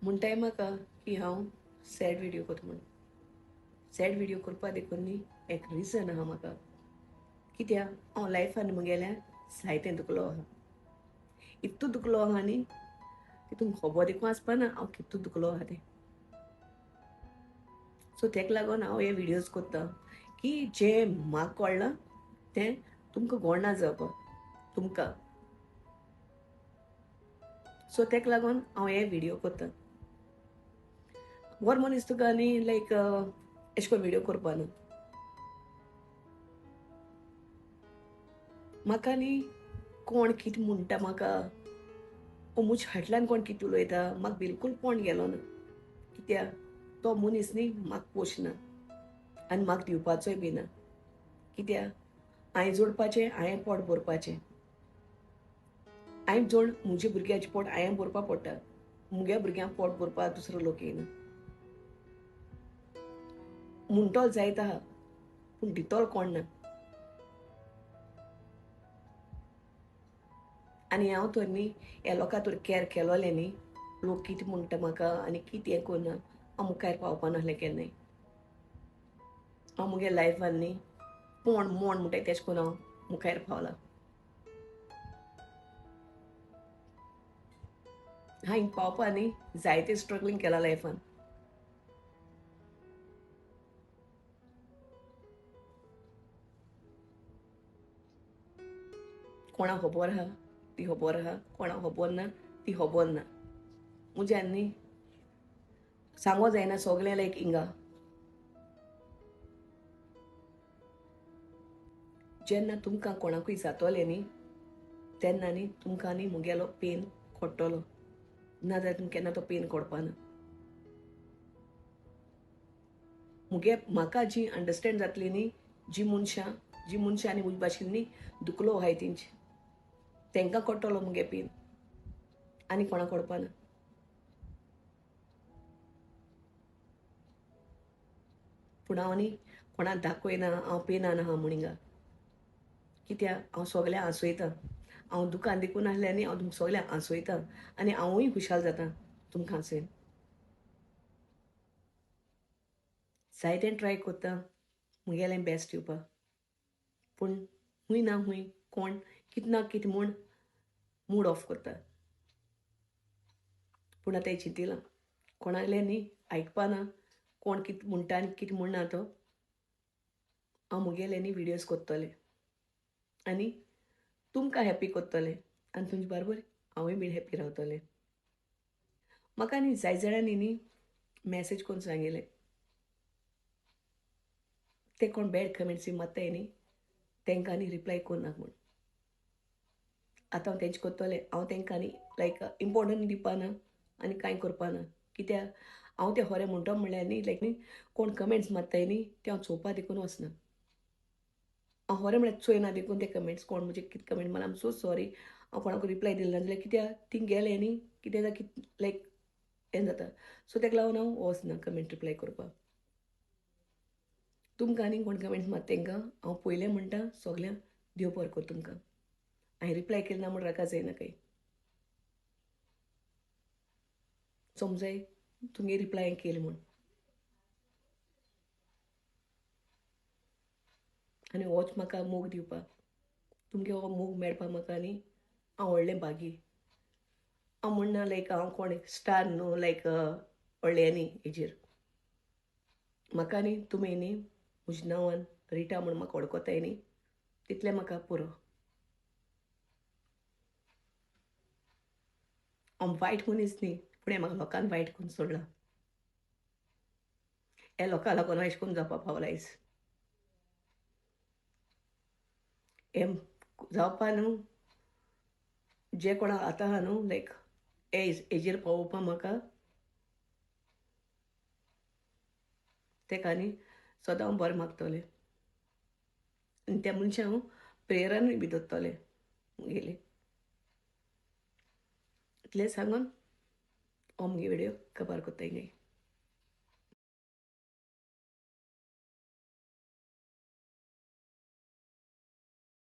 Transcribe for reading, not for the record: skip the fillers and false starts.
म्हणटाय म्हाका की हांव सॅड व्हिडियो करता म्हूण. सॅड व्हिडियो करपा देखून न्ही एक रिजन आहा म्हाका. कित्याक हांव लायफान म्हगेल्या जायतें दुखलो आहा, इतू दुखलो आहा न्ही तितून खबर देखून आसपा ना हांव कितू दुखलो आहा तें. सो तेका लागून हांव हे व्हिडियोज करता की जें म्हाका कळ्ळां तें तुमकां गोडना जावपा तुमकां. सो तेका लागून हांव हे व्हिडियो करता. बरो मनीस तुका न्ही लायक अशें करून व्हिडियो करपा ना. म्हाका न्ही कोण कितें म्हणटा म्हाका ओ म्हज्या फाटल्यान कोण कितें उलयता म्हाका बिलकूल कोण गेलो ना. कित्याक तो मनीस न्ही म्हाका पोशना आनी म्हाका दिवपाचोय बी ना. कित्याक हांवें जोडपाचें हांवें पोट भरपाचें, हांवें जोड म्हज्या भुरग्याचें पोट हांवें भरपा पडटा, म्हज्या भुरग्यांक पोट भरपाक दुसरो लोक येयना. म्हणटलो जायत आहा पूण दितलो कोण ना. आनी हांव तर न्ही ह्या लोकां तर कॅर केलोलें न्ही, लोक कितें म्हणटा म्हाका आनी कितें हें करना हांव मुखार पावपा नासलें केन्नाय. हांव म्हगे लायफान न्ही पोण मोण म्हणटाय तेश करून हांव मुखार पावलां. हांव पावपा न्ही जायते स्ट्रगलिंग केलां लायफान. कोणाक खबर आहा ती खबर आहा, कोणाक खबर ना ती खबर ना. म्हज्यान न्ही सांगो जायना सगळें लायक हिंगा. जेन्ना तुमकां कोणाकूय जातोलें न्ही तेन्ना न्ही तुमकां न्ही म्हगेलो पेन कळटलो, ना जाल्यार तुमकां केन्ना तो पेन कळपा ना. म्हगे म्हाका जी अंडरस्टँड जातली न्ही जी मनशां आनी म्हजे भाशेन न्ही दुखलो आहाय तेंची तांकां कळटलो म्हगे पेन, आनी कोणाक कळपा ना. पूण हांव न्ही कोणाक दाखयना हांव पेनान आहा म्हूण हिंगा. कित्याक हांव सगळ्यांक हांसयता, हांव दुकान देखून आसलें न्ही हांव तुमकां सगळ्यांक हांसयता आनी हांवूय खुशाल जाता तुमकां हांसयन. जायतें ट्राय करता म्हगेलें बेस्ट दिवपाक, पूण हूंय ना हूंय कोण कितें ना कितें म्हूण मूड ऑफ करता. पूण आतां चिंतिलां कोणागलें न्ही आयकपा ना, कोण कितें म्हणटा आनी कितें म्हणना तो. हांव म्हगेलें न्ही व्हिडियोज करतलें आनी तुमकां हॅप्पी करतलें आनी तुमचे बरोबर हांवूय बीन हॅप्पी रावतलें. म्हाका न्ही जाय जाणांनी न्ही मॅसेज करून सांगिल्लें ते कोण बॅड कमेंट्स बी मात्ताय न्ही तांकां न्ही रिप्लाय करनाक म्हूण. आतां हांव तेंचे करतलें, हांव तांकां न्ही लायक इम्पोर्टंट दिवपा ना आनी कांय करपा ना. कित्याक हांव तें खरें म्हणटा म्हणल्यार न्ही लायक न्ही कोण कमेंट्स मात्ताय न्ही तें हांव चोवपा देखून वचना. हांव खरें म्हळ्यार चोयना देखून ते कमेंट्स कोण म्हजे कितें कमेंट मारला आम सो सॉरी हांव कोणाक रिप्लाय दिले ना जाल्यार कित्याक ती गेलें न्ही कितें जाता कितें लायक हें जाता. सो ताका लागून हांव वचना कमेंट रिप्लाय करपाक. तुमकां आनी कोण कमेंट्स मात तांकां हांव पयलें म्हणटा सगल्यांक देव बरें कर तुमकां. हांवें रिप्लाय केली ना म्हूण रागा जायना कांय, समजाय तुमगे रिप्लाय केली म्हूण. आनी होच म्हाका मोग दिवपाक, तुमगे हो मोग मेळपाक म्हाका न्ही हांव व्हडलें भागी. हांव म्हणना लायक हांव कोण स्टार न्हू लायक व्हडलें न्ही हेजेर. म्हाका न्ही तुमी न्ही म्हज्या नांवान रिटा म्हूण म्हाका वळखताय न्ही तितलें म्हाका पुरो. हांव वायट मनीस न्ही पूण हें म्हाका लोकान वायट करून सोडलां, ह्या लोकां लागून हांव अशें करून जावपा पावलां आयज. हें जावपा न्हू जे कोणा आतां आहा न्हू लायक हेजेर पावोवपा म्हाका तेका न्ही सदां हांव बरें मागतलें आनी त्या मनशां हांव प्रेयरानूय बी दवरतलें म्हगेलें. इतलें सांगून हो म्हगे विडियो कबार कोत्ताय.